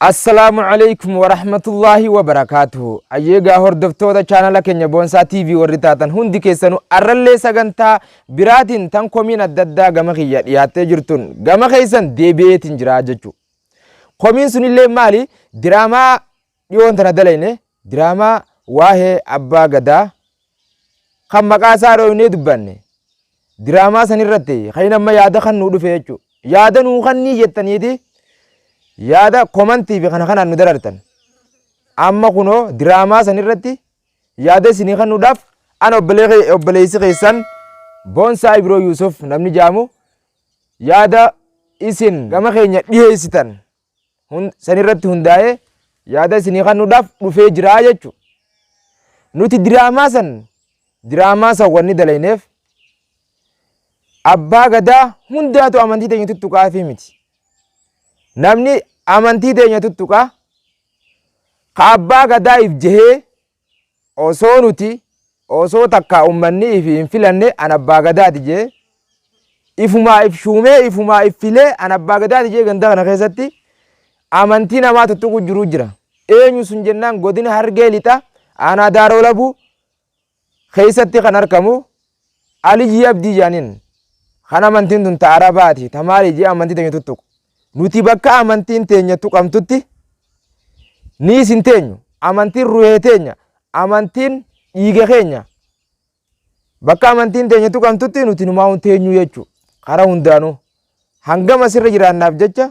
Assalaamu alaikum warahmatullaahi wabarakaatuhu. Ayyeegaa hordoftoota chaanala keenya Boonsaa TV warri taatan hundi keessanuu arrallee sagantaa biraatiin tan komiin adda addaa gama kiyya dhiyaattee jirtun gama keessan deebi'eetiin jira jechuudha. Komiin sunillee maali? Diraamaa dhiyoon tana dalayne diraamaa waa'ee abbaa gadaa kan maqaa isaa dhooynee dubbanne diraamaa san irratti kan amma yaada kan nuu dhufe jechuudha. Yaada nuu kannii jettaniiti yaada komantii fi kana kanaan nu darartan. Amma kunoo diraamaa san irratti yaada isinii kennuudhaaf ana obboleessi keessan Boonsaa Ibroo Yuusuf namni jaamu yaada isin gama keenya dhiheessitan san irratti hundaa'ee yaada isinii kennuudhaaf dhufee jira jechuudha. Nuti diraamaa san wanni dalayneef abbaa gadaa hundaatu amantii teenya tuttuqaafii miti. Namni amantii teenya tuttuqaa ka abbaa gadaa if jehee osoo nuti osoo takka ummanni ifi hin filanne an abbaa gadaati jee ifumaa if shuumee ifumaa if filee an abbaa gadaati jee ganda kana keessatti amantii namaa tuttuqu jiru jira. Eenyu sun jennaan godina Hargee Lixa aanaa Daaroo Labuu keessatti kan argamu Aliyyii Abdii jedhaniin kan amantiin tun ta Arabaati ta maali jee amantii teenya tuttuqu. Nuti bakka amantiin teenya tuqamtutti ni isin teenyu amantiin ruhee teenya amantiin dhiiga keenya bakka amantiin teenya tuqamtutti nuti numaa hin teenyu jechuudha. Karaa hundaanuu hangam asirra jiraannaaf jecha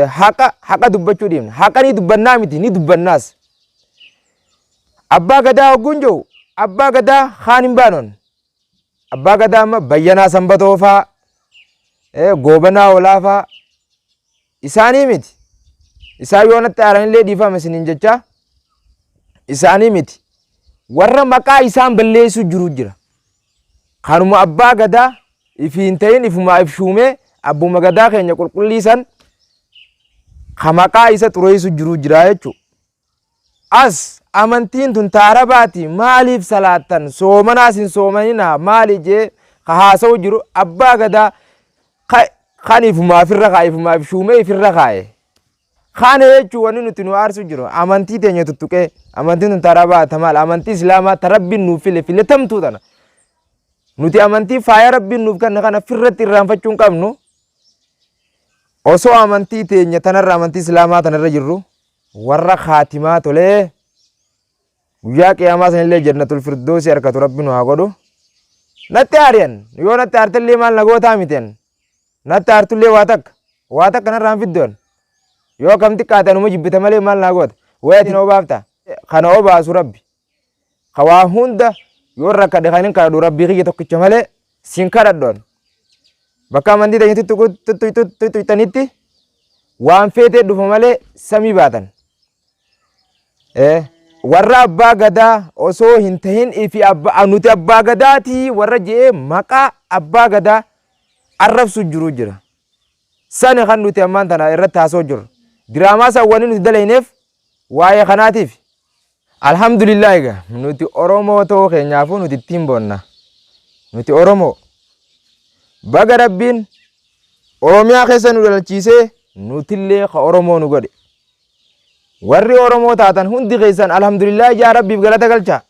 haqa haqa dubbachuu dhiifna. Haqa ni dubbannaa miti ni dubbannaas. Abbaa gadaa hogguun jiru abbaa gadaa kaan hin baanon. Abbaa gadaa amma Bayyanaa Sanbatoo faa Goobanaa Olaa faa isaanii miti. Isaan yoo natti aaranillee dhiifama isiniin jechaa isaanii miti. Warra maqaa isaan balleessuu jiru jira. Kanuma abbaa gadaa ifi hin ta'in ifumaa if shuumee abbuma gadaa keenya qulqullii san ka maqaa isa xureessu jiru jira jechuudha. As amantiin tun ta Arabaati maaliif salaattan soomanaas hin soomaninaa maali jee ka haasa'u jiru abbaa gadaa kan ifumaa ifirra kaa'e ifumaa if shuumee ifirra kaa'e. Kana jechuun wanni nuti nu aarsu jiru amantii teenya tuttuqee amantiin tun ta Arabaa ta maal amantii Islaamaa ta Rabbiin nuuf file filatamtuu tana. Nuti amantii faaya Rabbiin nuuf kenne kana firratti irraanfachuu hin qabnu. Osoo amantii teenya tanarra amantii Islaamaa tanarra jirru warra kaatimaa tolee guyyaa qiyaamaa sanillee jannatul firdoosii harkatu Rabbi nu haa godhu. Natti aariyan yoo natti aartellee maal na gootaa miti. Natti aartullee waa takka waa takka narraa hin fiddu. Yoo akkam xiqqaate anuma jibbita malee maal naa goota. Wayi ati na obaafta. Kana obaasu Rabbi. Ka waa hunda yoo rakkadhe kan hin kadhadhu Rabbii kiyya tokkicha malee sin kadhadhu. Bakka amantii teenya tuttuqxanitti waan feetee dhufa malee samii baatan. Warra abbaa gadaa osoo hin tahin ifi abbaa nuti abbaa gadaatii warra je'ee maqaa abbaa gadaa arrabsu jiru jira. Sani kan nuti ammaan tana irratti haasoo jirru. Diraamaa san wanni nuti dalayneef waa'ee kanaatiif. Alhamdulillah egaa nuti Oromoo ta'uu keenyaafuu nuti ittiin boonna. Nuti Oromoo. Baga Rabbiin Oromiyaa keessa nu dhalchiisee nutillee ka Oromoo nu godhe. Warri Oromoo taatan hundi keessan alhamdulillah ijaa Rabbiif galata galchaa.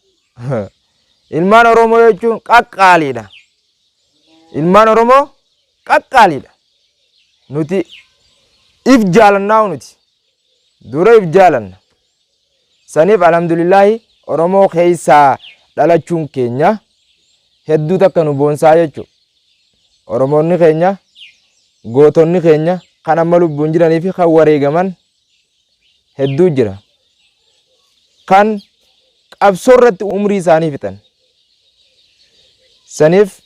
Ilmaan Oromoo jechuun qaqqaaliidha. Ilmaan Oromoo qaqqaaliidha. Nuti if jaalannaa nuti. Dura if jaalanna. Saniif alhamdulillaahi Oromoo keessaa dhalachuun keenya hedduu takka nu boonsaa jechuudha. Oromoonni keenya gootonni keenya kan amma lubbuun jiranii fi kan wareegaman hedduu jira. Kan qabsoo irratti umrii isaanii fixan. Saniif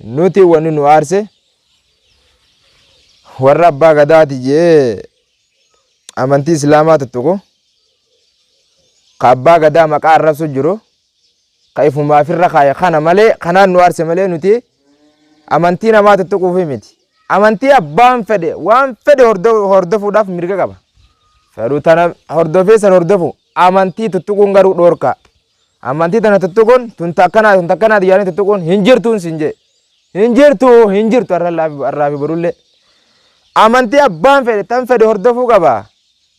nuti wanni nu aarse warra abbaa gadaati jee amantii islaamaa tuttuqu ka abbaa gadaa maqaa arrabsu jiru ka ifumaa ifirra kaaye kana malee kanaan nu aarse malee nuti amantii namaa tuttuquufi miti. Amantii abbaan fedhe waan fedhe hordofuudhaaf mirga qaba. Fedhu tana hordofee san hordofu amantii tuttuquun garuu dhoorkaa. Amantii tana tuttuquun tun takkanaa tun takkanaati jedhanii tuttuquun hin jirtuun sin jee. Hin jirtu hin jirtu har'aa fi borullee. Amantii abbaan fedhe tan fedhe hordofuu qaba.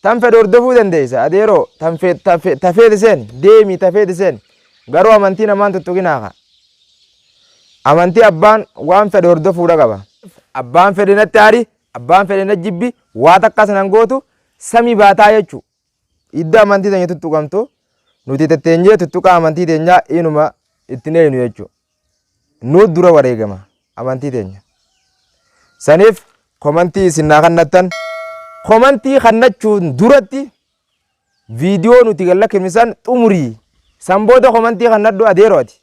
Tan fedhe hordofuu dandeessa. Adeeroo tan ta feete seeni deemii ta feete seeni. Garuu amantii namaan tuttuqinaa kaa. Amantii abbaan waan fedhe hordofuudha qaba. Abbaan fedhe natti aari, abbaan fedhe na jibbi, waa takkas nan gootu samii baataa jechuu. Idda amantii teenya tuttuqamtu nuti tetteenyee tuttuqaa amantii teenyaa inuma ittiin eeynu jechuu. Nuu dura wareegama amantii teenya. Saniif komantii isin naa kannattan komantii kannachuun duratti viidiyoo nuti gad lakkifne san xumurii san booda komantii kannadhu adeero ati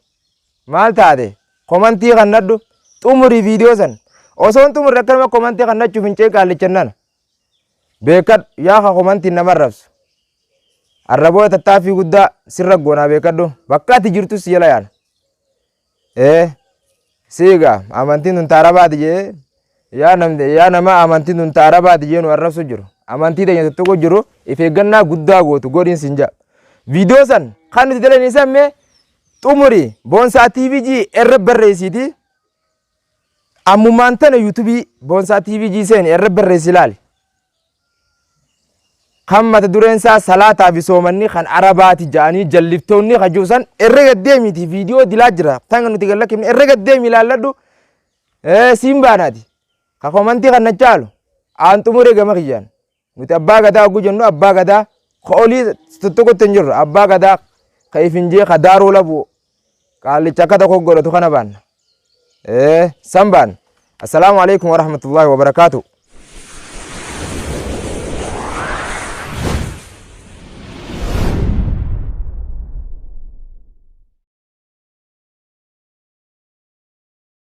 maal taate komantii kannadhu xumurii viidiyoo san osoo hin xumurre akkanuma komantii kannachuuf hin ceeqaallichannana beekadhu yaa ka komantiin nama arrabsu arra booda tattaaffii guddaa sirra goonaa beekadhu bakka ati jirtus si jala yaana ee siigaa amantiin tun taarabaati jee yaa namni yaa nama amantiin tun taarabaati jee nu arrabsu jiru amantii teenya tuttuqu jiru if eeggannaa guddaa gootu godhiin sin jaa viidiyoo san kan nuti dalanii san mee xumuri boonsaa TV G irra barreessiiti Ammumaan tana yuutubii Boonsaa TV G seeni irra barreessi ilaali. Kan mata dureen isaa salaataa fi soomanni kan Arabaati ja'anii jalliftoonni kan jiru san irra gad deemiiti viidiyoo dilaa jira. Tan nuti gad lakkifne irra gad deemi ilaalladhu. Siin baanaati. Ka komantii kan na caalu aan xumuree gama kiyyaan. Nuti abbaa gadaa hogguu jennu abbaa gadaa ka olii tuttuqutti hin jirru. Abbaa gadaa ka ifinjee ka daaroo labu qaallicha akka tokko godhatu kana baanna. San baanna. Assalaamu alaikum warahmatullahi wabarakaatuh.